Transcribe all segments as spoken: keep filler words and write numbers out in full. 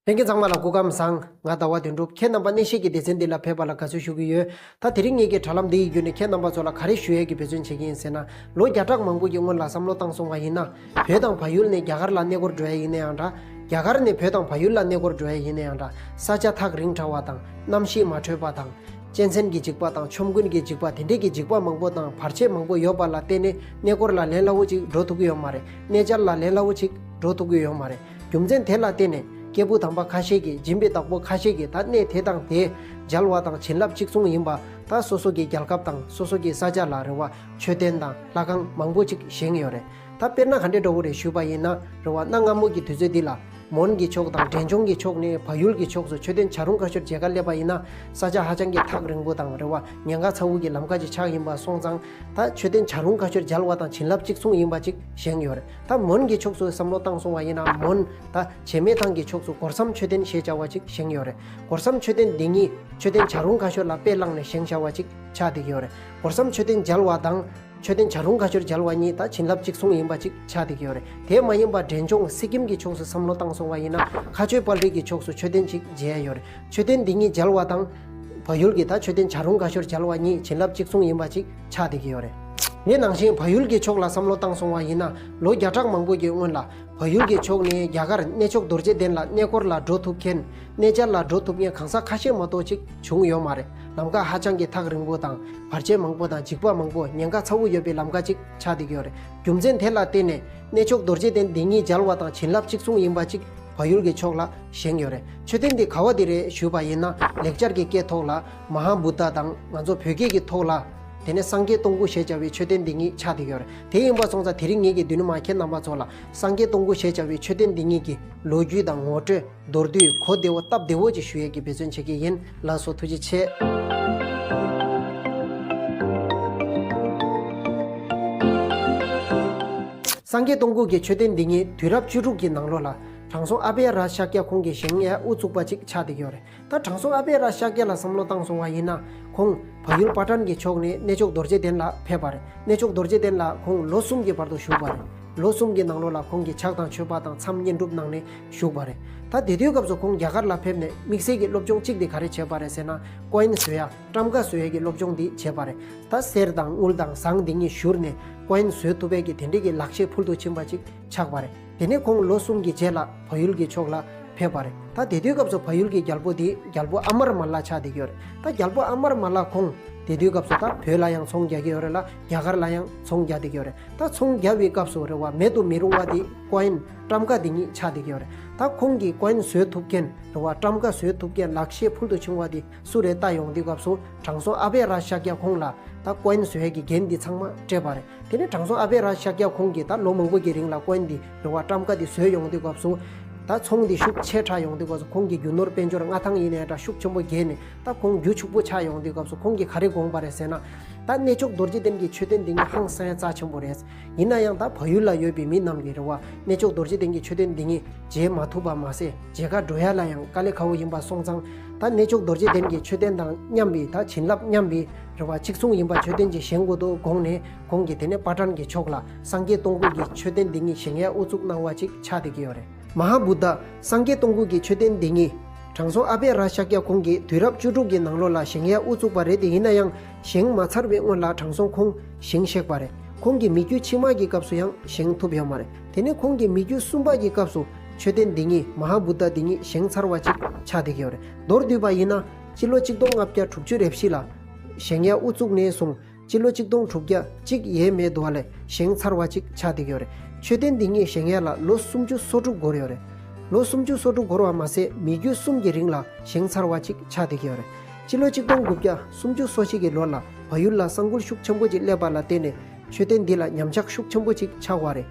ལྷན་རྒྱས་ཚང་མ་ལ་སྐུ་ཁམས་བཟང་། ང་ཟླ་བ་དོན་གྲུབ། ཁྱེད་རྣམ་པ་གནས་བཤད་ཀྱི་སྡེ་ཚན་འདི་ལ་ཕེབས་པ་ལ་དགའ་བསུ་ཞུ་གི་ཡོད། ད་དེ་རིང་ངེད་ཀྱི་དྲ་ལམ་འདི་ཡི་བརྒྱུད་ནས་ཁྱེད་རྣམ་པ་ཚོ་ལ་ག་རེ་ཞུ་ཡས་ཀྱི་འབད་བརྩོན་བྱེད་ཀྱི་ཡིན་ཟེར་ན། ལོ་བརྒྱ་ཕྲག་མང་པོ་གི་སྔོན་ལ་བསམ་བློ་བཏང་སོང་བ་ཡིན་ན། བོད་དང་བལ་ཡུལ་ནས་རྒྱ་གར་ལ་གནས་སྐོར་འགྲོ་ཡས་ཡིན་ན་ཡང་འདྲ། རྒྱ་གར་ནས་བོད་དང་བལ་ཡུལ་ལ་གནས་སྐོར་འགྲོ་ཡས་ཡིན་ན་ཡང་འདྲ། ས་ཆ་ཐག་རིང་དྲགས་པ་དང་། གནམ་གཤིས་མ་འཕྲོད་པ་དང་། གཅན་གཟན་གྱི་འཇིགས་པ་དང་ཆོམ་རྐུན་གྱི་འཇིགས་པ། དེ་འདྲས་ཀྱི་འཇིགས་པ་མང་པོ་དང་བར་ཆད་མང་པོ་ཡོད་པ་ལ་བརྟེན་ནས་གནས་སྐོར་ལ་ལན་སླ་བོ་ཅིག་འགྲོ་ཐུབ་ཀྱི་ཡོད་མ་རེད། གནས་མཇལ་ལ་ལན་སླ་བོ་ཅིག་འགྲོ་ཐུབ་ཀྱི་ཡོད་མ་རེད། རྒྱུ་མཚན་དེ་ལ་བརྟེན་ནས་སྐྱེས་བུ་དམ་པ་ཁ་ཤས་ཀྱིས། སྦྱིན་པའི་བདག་པོ་ཁ་ཤས་ཀྱིས་ད་གནས་དེ་དང་དེ་མཇལ་བ་དང་བྱིན་རླབས་གཅིག་མཚུངས་ཡིན་པ། ད་སོ་སོ་གི་རྒྱལ་ཁབ་དང་སོ་སོ་གི་ས་ཆ་ལ་རེད་བ། མཆོད་རྟེན་དང་ལྷ་ཁང་མང་པོ་ཅིག་བཞེངས་ཡོད་རེད། ད་དཔེར་ན་ག་འདྲས་འདྲ་བོ་རེད་ཞུས་པ་ཡིན་ན་རེད་བ། གནའ་སྔ་མོ་གི་དུས་ཚོད་འདི་ལ། མོན་གྱི་ཕྱོགས་དང་འབྲས་ལྗོངས་ཀྱི་ཕྱོགས་ནས་བལ་ཡུལ་གྱི་ཕྱོགས་སུ་མཆོད་རྟེན་བྱ་རུང་ཁ་ཤོར་མཇལ་ཁ་སླེབས་པ་ཡིན་ན། ས་ཆ་ཧ་ཅང་གི་ཐག་རིང་པོ་དང་རེད་བ། ཉེན་ཁ་ཚ་བོ་གི་ལམ་ཁ་ཅིག་ཆགས་ཡིན་པ་སོང་ཙང་། ད་མཆོད་རྟེན་བྱ་རུང་ཁ་ཤོར་མཇལ་བ་དང་བྱིན་རླབས་གཅིག་མཚུངས་ཡིན་པ་ཅིག་བཞེངས་ཡོད་རེད། ད་མོན་གྱི་ཕྱོགས་སུ་བསམ་བློ་བཏང་སོང་བ་ཡིན་ན། མོན་ད་བྱེ་མའི་ཐང་གི་ཕྱོགས་སུ་སྒོར་གསུམ་མཆོད་རྟེན་ཞེས་བྱ་བ་ཅིག་བཞེངས་ཡོད་རེད། སྒོར་གསུམ་མཆོད་རྟེན་འདི་ཉིད་མཆོད་རྟེན་བྱ་རུང་ཁ་ཤོར་ལ་དཔེ་བླངས་ནས་བཞེངས་བྱ་བ་ཅིག་ཆགས་བསྡད་ཀྱི་ཡོད་རེད། སྒོར་གསུམ་མཆོད་རྟེན་མཇལ་བ་དང་། མཆོད་རྟེན་བྱ་རུང་ཁ་ཤོར་མཇལ་བ་གཉིས་ད་བྱིན་རླབས་གཅིག་མཚུངས་ཡིན་པ་ཅིག་ཆགས་བསྡད་ཀྱི་ཡོད་རེད། དེ་མ་ཡིན་པ་འབྲས་ལྗོངས་སི་ཀིམ་གྱི་ཕྱོགས་སུ་བསམ་བློ་བཏང་སོང་བ་ཡིན་ན། མཁའ་སྤྱོད་དཔལ་རི་གི་ཕྱོགས་སུ་མཆོད་རྟེན་ཅིག་མཇལ་ཡ་ཡོད་རེད། མཆོད་རྟེན་འདི་གཉིས་མཇལ་བ་དང་། བལ་ཡུལ་གྱི་ད་མཆོད་རྟེན་བྱ་རུང་ཁ་ཤོར་མཇལ་བ་གཉིས་བྱིན་རླབས་གཅིག་མཚུངས་ཡིན་པ་ཅིག་ཆགས་བསྡད་ཀྱི་ཡོད་རེད། དེ་ནང་བཞིན་བལ་ཡུལ་གྱི་ཕྱོགས་ལ་བསམ་བློ་བཏང་སོང་བ་ཡིན་ན། ལོ་བརྒྱ་ཕྲག་མང་པོ་གི་སྔོན་ལ། བལ་ཡུལ་གྱི་ཕྱོགས་ནས་རྒྱ་གར་གནས་མཆོག་རྡོ་རྗེ་གདན་ལ་གནས་སྐོར་ལ་འགྲོ་ཐུབ་མཁན། གནས་མཇལ་ལ་འགྲོ་ཐུབ་མཁན་གང་ཟག་ཁ་ཤས་མ་གཏོགས་ཅིག་བྱུང་ཡོད་མ་རེད། ལམ་ཁ་ཧ་ཅང་གི་ཐག་རིང་པོ་དང་། བར་ཆད་མང་པོ་དང་། འཇིགས་པ་མང་པོ། ཉེན་ཁ་ཚ་བོ་ཡོད་པའི་ལམ་ཁ་ཅིག་ཆགས་བསྡད་ཀྱི་ཡོད་རེད། རྒྱུ་མཚན་དེ་ལ་བརྟེན་ནས་གནས་མཆོག་རྡོ་རྗེ་གདན་འདི་ཉིད་མཇལ་བ་དང་བྱིན་རླབས་གཅིག་མཚུངས་ཡིན་པ་ཅིག་བལ་ཡུལ་གྱི་ཕྱོགས་ལ་བཞེངས་ཡོད་རེད། མཆོད་རྟེན་འདི་ག་བ་དེ་རེད་ཞུས་པ་ཡིན་ན། ལེགས་སྦྱར་གྱི་སྐད་ཐོག་ལ་མ་ཧཱ་བུདྡྷ་དང་། ང་ཚོ་བོད་སྐད་ཀྱི་ཐོག་ལ། དེ་ནས་སངས་རྒྱས་སྟོང་སྐུ་ཞེས་བྱ་བའི་མཆོད་རྟེན་འདི་ཉིད་ཆགས་བསྡད་ཀྱི་ཡོད་རེད། དེ་ཡིན་པ་སོང་ཙང་དེ་རིང་ངེད་ཀྱིས་མདུན་མ་ཁྱེད་རྣམ་པ་ཚོ་ལ། སངས་རྒྱས་སྟོང་སྐུ་ཞེས་བྱ་བའི་མཆོད་རྟེན་འདི་ཉིད་ཀྱི་ལོ་རྒྱུས་དང་ངོ་སྤྲོད། མདོར་བསྡུས་གོ་བདེ་བོ་སྟབས་བདེ་བོ་ཅིག་ཞུ་ཡས་ཀྱི་འབད་བརྩོན་བྱེད་ཀྱི་ཡིན། ལགས་སོ། ཐུགས་རྗེ་ཆེ། སངས་རྒྱས་སྟོང་སྐུ་གི་མཆོད་རྟེན་འདི་ཉིད་དུས་རབས་བཅུ་དྲུག་གི་ནང་ལོགས་ལ་དྲང་སྲོང་ཨ་བྷེ་ཡ་ར་ཤཱཀྱ་ཁོང་གིས་བཞེངས་ཡས་དབུ་བཙུགས་པ་ཅིག་ཆགས་བསྡད་ཀྱི་ཡོད་རེད། ད་དྲང་སྲོང་ཨ་བྷེ་ཡ་ར་ཤཱཀྱ་ལ་བསམ་བློ་བཏང་སོང་བ་ཡིན་ན། ཁོང་བལ་ཡུལ་པ་ཊན་གྱི་ཕྱོགས་ནས་གནས་མཆོག་རྡོ་རྗེ་གདན་ལ་ཕེབས་པ་རེད། གནས་མཆོག་རྡོ་རྗེ་གདན་ལ་ཁོང་ལོ་གསུམ་གྱི་བར་དུ་བཞུགས་པ་རེད། ལོ་གསུམ་གྱི་ནང་ལོགས་ལ་ཁོང་གིས་ཕྱག་དང་མཆོད་པ་དང་མཚམས་བསྙེན་སྒྲུབ་གནང་ནས་བཞུགས་པ་རེད། ད་དེ་དུས་སྐབས་སུ་ཁོང་རྒྱ་གར་ལ་ཕེབས་ནས་དམིགས་བསལ་གྱི་སློབ་སྦྱོང་གཅིག་དེ་ག་རེ་བྱས་པ་རེད་ཟེར་ན། ཀོ་ཡིན་བཟོ་ཡ། ཊམ་ཀ་བཟོ་ཡ་གི་སློབ་སྦྱོང་འདི་བྱས་པ་རེད། ད་གསེར་དང་དངུལ་དང་ཟངས་འདི་གཉིས་བཞུར་ནས་ཀོ་ཡིན་བཟོས་ཐུབ་པའི་གི་དེ་འདྲའི་གི་ལག་ཤེས་ཕུལ་དུ་ཕྱིན་པ་ཅིག་ཆགས་པ་རེད། དེ་ནས་ཁོང་ལོ་གསུམ་གྱི་རྗེས་ལ་བལ་ཡུལ་གྱི་ཕྱོགས་ལ་ཕེབས་པ་རེད། ད་དེ་དུས་སྐབས་སུ་བལ་ཡུལ་གྱི་རྒྱལ་པོ་དེ་རྒྱལ་པོ་ཨ་མར་མ་ལ་ཆགས་བསྡད་ཀྱི་ཡོད་རེད། ད་རྒྱལ་པོ་ཨ་མར་མ་ལ་ཁོང་དེ་དུས་སྐབས་སུ་ད་བོད་ལ་ཡང་ཚོང་རྒྱག་གི་ཡོད་རེད་ལ། རྒྱ་གར་ལ་ཡང་ཚོང་རྒྱག་བསྡད་ཀྱི་ཡོད་རེད། ད་ཚོང་རྒྱག་པའི་སྐབས་སུ་རེད་བ། མེད་དུ་མི་རུང་བ་དེ་ཀོ་ཡིན་ཊམ་ཀ་དེ་ཉིད་ཆགས་བསྡད་ཀྱི་ཡོད་རེད། ད་ཁོང་གིས་ཀོ་ཡིན་བཟོས་ཐུབ་མཁན་རེད་བ། ཊམ་ཀ་བཟོས་ཐུབ་མཁན་ལག་ཤེས་ཕུལ་དུ་ཕྱིན་པ་དེ་སུ་རེད་ལྟ་ཡོང་དུས་སྐབས་སུ་དྲང་སྲོང་ཨ་བྷེ་ར་ཤཱཀྱ་ཁོང་ལ་ད་ཀོ་ཡིན་བཟོ་ཡས་ཀྱི་འགན་འདི་ཚང་མ་སྤྲད་པ་རེད། དེ་ནས་དྲང་སྲོང་ཨ་བྷེ་ར་ཤཱཀྱ་ཁོང་གིས་ད་ལོ་མང་པོ་གི་རིང་ལ་ཀོ་ཡིན་འདི་རེད་བ། ཊམ་ཀ་འདི་བཟོས་ཡོང་དུས་སྐབས་སུ། ད་ཚོང་འདི་ཤུགས་ཆེ་དྲགས་ཡོང་དུས་སྐབས་སུ་ཁོང་གི་རྒྱུ་ནོར་དཔལ་འབྱོར་མངའ་ཐང་ཡིན་ནའི་འདྲ་ཤུགས་ཆེན་པོ་རྒྱས་ནས། ད་ཁོང་རྒྱུ་ཕྱུག་པོ་ཆགས་ཡོང་དུས་སྐབས་སུ་ཁོང་གིས་ག་རེ་དགོངས་པ་རེད་ཟེར་ན། ད་གནས་མཆོག་རྡོ་རྗེ་གདན་གྱི་མཆོད་རྟེན་འདི་ཉིད་ཧང་སང་ཡ་རྩ་ཆེན་པོ་རེད། ཡིན་ན་ཡང་ད་བལ་ཡུལ་ལ་ཡོད་པའི་མི་རྣམས་ཀྱིས་རེད་བ། གནས་མཆོག་རྡོ་རྗེ་གདན་གྱི་མཆོད་རྟེན་འདི་ཉིད་མཇལ་མ་ཐུབ་པ་མ་ཟད། མཇལ་ཁ་འགྲོ་ཡ་ལ་ཡང་དཀའ་ལས་ཁག་པོ་ཡིན་པ་སོང་ཙང་། ད་གནས་མཆོག་རྡོ་རྗེ་གདན་གྱི་མཆོད་རྟེན་དང་མཉམ་པའི་ད་བྱིན་རླབས་མཉམ་པའི་རེད་བ། གཅིག་མཚུངས་ཡིན་པ་མཆོད་རྟེན་ཅིག་བཞེངས་དགོས་འདུག་དགོངས་ནས། ཁོང་གིས་དེ་ནས་པ་ཊན་གྱི་ཕྱོགས་ལ་སངས་རྒྱས་སྟོང་སྐུ་གི་མཆོད་རྟེན་འདི་ཉིད་བཞེངས་ཡ་དབུ་བཙུགས་གནང་བ་ཅིག་ཆགས་བསྡད་ཀྱི་ཡོད་རེད། མ་ཧཱ་བུདྡྷ་སངས་རྒྱས་སྟོང་སྐུ་གི་མཆོད་རྟེན་འདི་ཉིད་དྲང་སྲོང་ཨ་བྷེ་ར་ཤཱཀྱ་ཁོང་གིས་དུས་རབས་བཅུ་དྲུག་གི་ནང་ལོགས་ལ་བཞེངས་ཡ་དབུ་བཙུགས་པ་རེད་དེ། ཡིན་ན་ཡང་བཞེངས་མ་ཚར་བའི་སྔོན་ལ་དྲང་སྲོང་ཁོང་ཞིང་གཤེགས་པ་རེད། ཁོང་གི་མི་རྒྱུད་ཕྱི་མ་གི་སྐབས་སུ་ཡང་བཞེངས་ཐུབ་ཡོད་མ་རེད། དེ་ནས་ཁོང་གི་མི་རྒྱུད་གསུམ་པ་གི་སྐབས་སུ་མཆོད་རྟེན་འདི་ཉིད་མ་ཧཱ་བུདྡྷ་འདི་ཉིད་བཞེངས་ཚར་བ་ཅིག་ཆགས་བསྡད་ཀྱི་ཡོད་རེད། མདོར་བསྡུས་པ་ཡིན་ན། སྤྱི་ལོ་གཅིག་སྟོང་ལྔ་བརྒྱ་དྲུག་ཅུ་རེ་བཞི་ལ་བཞེངས་ཡ་དབུ་བཙུགས་ནས་བཟུང་། སྤྱི་ལོ་གཅིག་སྟོང་དྲུག་བརྒྱ་གཅིག་ཡས་མས་འདུག་བ་ལས་བཞེངས་ཚར་བ་ཅིག་ཆགས་བསྡད་ཀྱི་ཡོད་རེད། མཆོད་རྟེན་འདི་ཉིད་བཞེངས་ཡ་ལ་ལོ་སུམ་ཅུ་སོ་དྲུག་འགོར་ཡོད་རེད། ལོ་སུམ་ཅུ་སོ་དྲུག་འགོར་བ་མ་ཟད། མི་རྒྱུད་གསུམ་གྱི་རིང་ལ་བཞེངས་ཚར་བ་ཅིག་ཆགས་བསྡད་ཀྱི་ཡོད་རེད། སྤྱི་ལོ་གཅིག་སྟོང་དགུ་བརྒྱ་སུམ་ཅུ་སོ་གཅིག་གི་ལོ་ལ་བལ་ཡུལ་ལ་ས་འགུལ་ཤུགས་ཆེན་པོ་ཅིག་སླེབས་པ་ལ་བརྟེན་ནས། མཆོད་རྟེན་འདི་ལ་ཉམས་ཆག་ཤུགས་ཆེན་པོ་ཅིག་ཆགས་པ་རེད།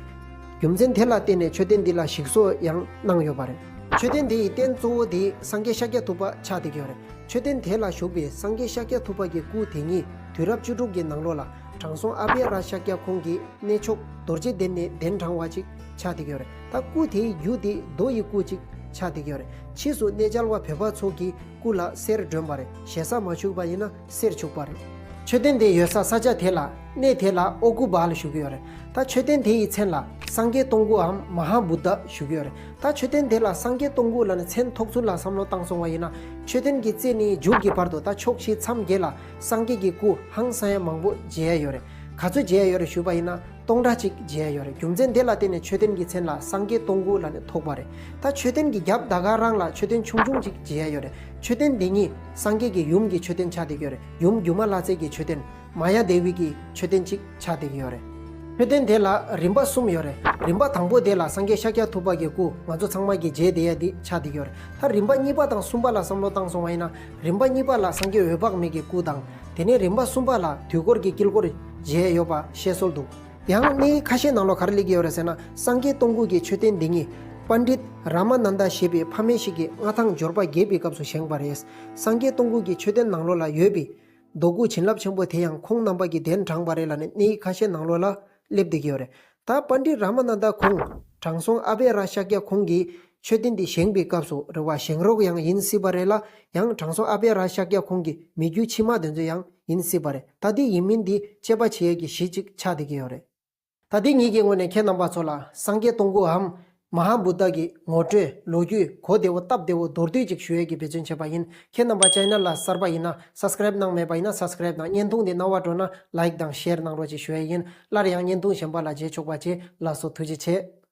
རྒྱུ་མཚན་དེ་ལ་བརྟེན་ནས་མཆོད་རྟེན་འདི་ལ་ཞིག་གསོ་ཡང་གནང་ཡོད་པ་རེད། མཆོད་རྟེན་འདི་ཡི་རྟེན་གཙོ་བོ་དེ་སངས་རྒྱས་ཤཱཀྱ་ཐུབ་པ་ཆགས་བསྡད་ཀྱི་ཡོད་རེད། མཆོད་རྟེན་དེ་ལ་བཞུགས་པའི་སངས་རྒྱས་ཤཱཀྱ་ཐུབ་པ་གི་སྐུ་དེ་ཉིད་དུས་རབས་བཅུ་དྲུག་གི་ནང་ལོགས་ལ་དྲང་སྲོང་ཨ་བྷེ་ར་ཤཱཀྱ་ཁོང་གིས་གནས་མཆོག་རྡོ་རྗེ་གདན་ནས་གདན་དྲངས་པ་ཅིག་ཆགས་བསྡད་ཀྱི་ཡོད་རེད། ད་སྐུ་དེའི་རྒྱུ་དེ་རྡོ་ཡི་སྐུ་ཅིག་ཆགས་བསྡད་ཀྱི་ཡོད་རེད། ཕྱིས་སུ་གནས་མཇལ་བ་བོད་པ་ཚོ་གིས་སྐུ་ལ་གསེར་སྒྲོན་པ་རེད། ཞེ་ས་མ་བྱུག་པ་ཡིན་ན་གསེར་བྱུག་པ་རེད། མཆོད་རྟེན་དེ་ཡོད་ས་ས་ཆ་དེ་ལ་གནས་དེ་ལ་ཨོ་ཀུ་བ་ལ་ཞུ་གི་ཡོད་རེད། ད་མཆོད་རྟེན་དེ་ཡི་མཚན་ལ་སངས་རྒྱས་སྟོང་སྐུའམ་མ་ཧཱ་བུདྡྷ་ཞུ་གི་ཡོད་རེད། ད་མཆོད་རྟེན་དེ་ལ་སངས་རྒྱས་སྟོང་སྐུ་ལབ་ནས་མཚན་ཐོགས་ཚུལ་ལ་བསམ་བློ་བཏང་སོང་བ་ཡིན་ན། མཆོད་རྟེན་གྱི་རྩེ་ནས་མཇུག་གི་བར་དུ་ད་ཕྱོགས་བཞི་མཚམས་བརྒྱད་ལ་སངས་རྒྱས་ཀྱི་སྐུ་ཧང་སང་ཡ་མང་པོ་མཇལ་ཡ་ཡོད་རེད། ག་ཚོད་མཇལ་ཡ་ཡོད་རེད་ཞུས་པ་ཡིན་ན། སྟོང་ཕྲག་གཅིག་མཇལ་ཡ་ཡོད་རེད། རྒྱུ་མཚན་དེ་ལ་བརྟེན་ནས་མཆོད་རྟེན་གྱི་མཚན་ལ་སངས་རྒྱས་སྟོང་སྐུ་ལབ་ནས་ཐོགས་པ་རེད། ད་མཆོད་རྟེན་གྱི་རྒྱབ་ད་ག་རང་ལ་མཆོད་རྟེན་ཆུང་ཆུང་ཅིག་མཇལ་ཡ་ཡོད་རེད། མཆོད་རྟེན་འདི་ཉིད་སངས་རྒྱས་ཀྱི་ཡུམ་གྱི་མཆོད་རྟེན་ཆགས་བསྡད་ཀྱི་ཡོད་རེད། ཡུམ་སྒྱུ་མ་ལྷ་རྩེ་གི་མཆོད་རྟེན། མ་ཡ་དེ་བི་གི་མཆོད་རྟེན་ཅིག་ཆགས་བསྡད་ཀྱི་ཡོད་རེད། མཆོད་རྟེན་དེ་ལ་རིམ་པ་གསུམ་ཡོད་རེད། རིམ་པ་དང་པོ་དེ་ལ་སངས་རྒྱས་ཤཱཀྱ་ཐུབ་པ་གི་སྐུ་ང་ཚོ་ཚང་མ་གི་མཇལ་བསྡད་ཡ་འདི་ཆགས་བསྡད་ཀྱི་ཡོད་རེད། ད་རིམ་པ་གཉིས་པ་དང་གསུམ་པ་ལ་བསམ་བློ་བཏང་སོང་བ་ཡིན་ན། རིམ་པ་གཉིས་པ་ལ་སངས་རྒྱས་འོད་དཔག་མེད་ཀྱི་སྐུ་དང་། དེ་ནས་རིམ་པ་གསུམ་པ་ལ་དུས་འཁོར་གྱི་དཀྱིལ་འཁོར་མཇལ་ཡོད་པ་བཤད་སྲོལ་འདུག། ཡང་གནས་ཡིག་ཁ་ཤས་ནང་ལོགས་ག་རེ་གླེང་གི་ཡོད་རེད་ཟེར་ན། སངས་རྒྱས་སྟོང་སྐུ་གི་མཆོད་རྟེན་འདི་ཉིད་པཎྜི་ཏ་རཱ་མ་ནན་ད་ཞེས་པའི་ཕ་མེས་ཤིག་གིས་མངའ་ཐང་འབྱོར་པ་རྒྱས་པའི་སྐབས་སུ་བཞེངས་པ་རེད། སངས་རྒྱས་སྟོང་སྐུ་གི་མཆོད་རྟེན་ནང་ལོགས་ལ་ཡོད་པའི་རྡོ་སྐུ་བྱིན་རླབས་ཆེན་པོ་དེ་ཡང་ཁོང་རྣམ་པ་གིས་གདན་དྲངས་པ་རེད་ལབ་ནས་གནས་ཡིག་ཁ་ཤས་ནང་ལོགས་ལ་སླེབས་བསྡད་ཀྱི་ཡོད་རེད། ད་པཎྜི་ཏ་རཱ་མ་ནན་ད་ཁོང་དྲང་སྲོང་ཨ་བྷེ་ར་ཤཱཀྱ་ཁོང་གིས་མཆོད་རྟེན་འདི་བཞེངས་པའི་སྐབས་སུ་རེད་བ། བཞེངས་རོགས་ཡང་ཡིན་སྲིད་པ་རེད་ལ། ཡང་དྲང་སྲོང་ཨ་བྷེ་ར་ཤཱཀྱ་ཁོང་གི་མི་རྒྱུད་ཕྱི་མ་དེ་ཚོ་ཡང་ཡིན་སྲིད་པ་རེད། ད་འདི་ཡིན་མིན་འདི་དཔྱད་པ་བྱེད་ཡས་ཀྱི་གཞི་གཅིག་ཆགས་བསྡད་ཀྱི་ཡོད་རེད། ད་འདི་ངེད་ཀྱི་ངོས་ནས་ཁྱེད་རྣམ་པ་ཚོ་ལ་སངས་རྒྱས་སྟོང་སྐུའམ་མ་ཧཱ་བུདྡྷ་གི་ངོ་སྤྲོད་ལོ་རྒྱུས་གོ་བདེ་བོ་སྟབས་བདེ་བོ་མདོར་བསྡུས་ཅིག་ཞུ་ཡས་ཀྱི་འབད་བརྩོན་བྱས་པ་ཡིན། ཁྱེད་རྣམ་པ་ཅེ་ནལ་ལ་གསར་པ་ཡིན་ན་སབ་སི་ཀ་རེབ་གནང་མེད་པ་ཡིན་ན་སབ་སི་ཀ་རེབ་དང་། བརྙན་ཐུང་འདི་རྣ་བར་འགྲོ་ན་ལའིཀ་དང་ཤེར་གནང་རོགས་ཅིག་ཞུ་ཡས་ཡིན། སླར་ཡང་བརྙན་ཐུང་གཞན་པ་ལ་མཇལ་ཆོག་པ་བྱེད། ལགས་སོ། ཐུགས་རྗེ་ཆེ།